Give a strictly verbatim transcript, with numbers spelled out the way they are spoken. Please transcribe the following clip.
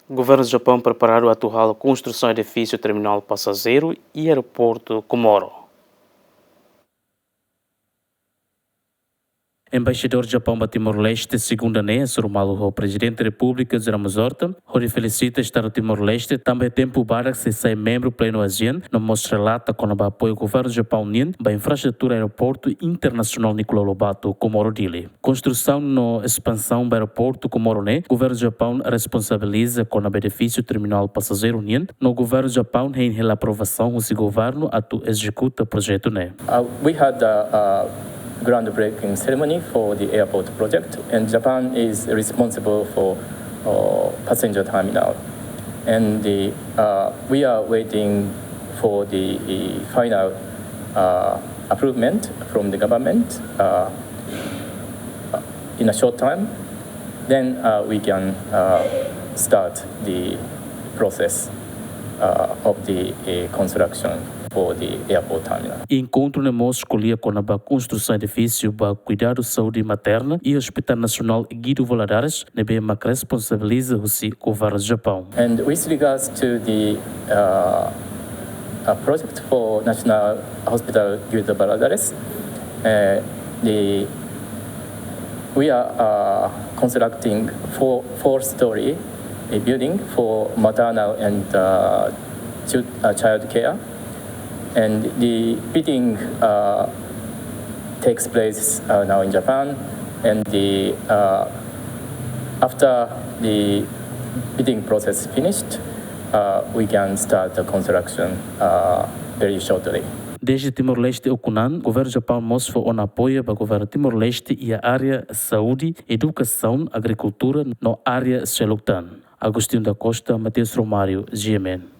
Governu Japaun preparadu atu halo konstrusaun edifísiu terminál pasajeiru i aeroportu Comoro. Embaixadór Japaun ba Timor-Leste, segunda ne'e, hasoru malu ho Prezidente Repúblika José Ramos Horta, hodi felisita Estadu Timor-Leste, tanba tempu badak sei sai membru plenu ASEAN, no mós relata kona-ba apoiu Governu Japaun nian ba infraestrutura aeroportu internasionál Nicolau Lobato, Comoro Dili. Konstrusaun no espansaun ba aeroportu Comoro ne'e, Governu Japaun responsabiliza kona-ba edifísiu terminál pasajeiru nian, no Governu Japaun hein hela aprovasaun husi Governu atu ezekuta projetu ne'e. Uh, we had a, a groundbreaking ceremony for the airport project, and Japan is responsible for uh, passenger terminal. And the, uh, we are waiting for the uh, final uh, approval from the government uh, in a short time. Then uh, we can uh, start the process uh, of the uh, construction for the airport terminal. Enkontru ne'e mós ko'alia kona-ba konstrusaun edifísiu ba kuidadu saúde materna i Hospital Nasionál Guido Valadares, ne'ebé mak responsabiliza husi Governu Japaun. And with regards to the uh, uh, project for National Hospital Guido Valadares, uh, the we are uh, constructing four four story a building for maternal and uh, chil- uh, child care, and the bidding uh, takes place uh, now in Japan, and the uh, after the bidding process finished, uh, we can start the construction uh, very shortly. Dezde Timor-Leste ukun an, Governu Japaun mós fó ona apoiu ba Governu Timor-Leste iha área saúde, edukasaun, agrikultura no área seluk tan. Agostinho da Costa, Mateus Romário, G M N.